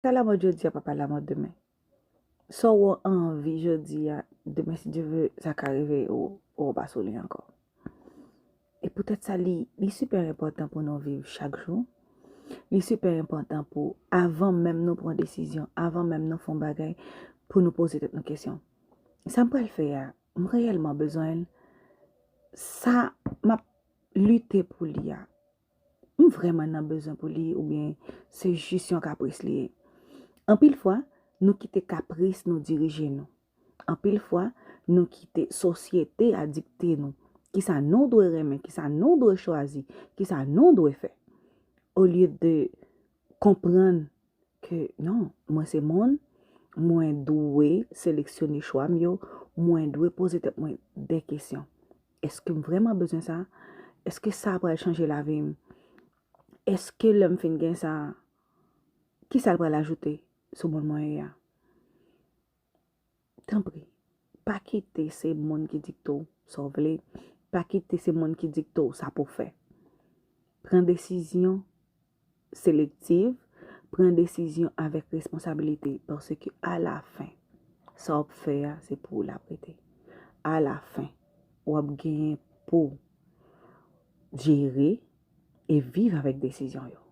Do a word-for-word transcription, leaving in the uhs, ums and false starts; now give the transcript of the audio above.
Sa lamòd jodi a pa pa lamòd demen. Sa w anvi jodi a, demen, si Dye vle, sa ka rive ou, ou pa sou li ankò. E poutèt sa, li, li sipè enpòtan pou nou viv chak jou. Li sipè enpòtan pou, avan menm nou pran desizyon, avan menm nou fè yon bagay, pou nou poze tèt nou kesyon. Sa m pral fè a, m reyèlman bezwen l? Sa m ap lite pou li a, m vrèman nan bezwen pou li oubyen se jis yon kapris li ye? Anpil fwa, nou kite kapris nou dirije nou. Anpil fwa, nou kite sosyete a dikte nou kisa nou dwe renmen, kisa nou dwe chwazi, kisa nou dwe fè. Olye de konprann ke non, mwen se moun, mwen dwe seleksyone chwa m yo, mwen dwe poze tèt mwen de kesyon. Èske m vrèman bezwen sa? Èske sa pral chanje lavi m? Èske lè m fin gen sa, kisa l pral ajoute sou moun mwen ye a? Tanpri, pa kite se moun ki dikte w sa w vle, pa kite se moun ki dikte w sa pou w fè. Pran desizyon selektiv, pran desizyon avèk responsabilite, paske alafen, sa w ap fè a, se pou w l ap rete. Alafen, w ap genyen pou w jere e viv avèk desizyon yo.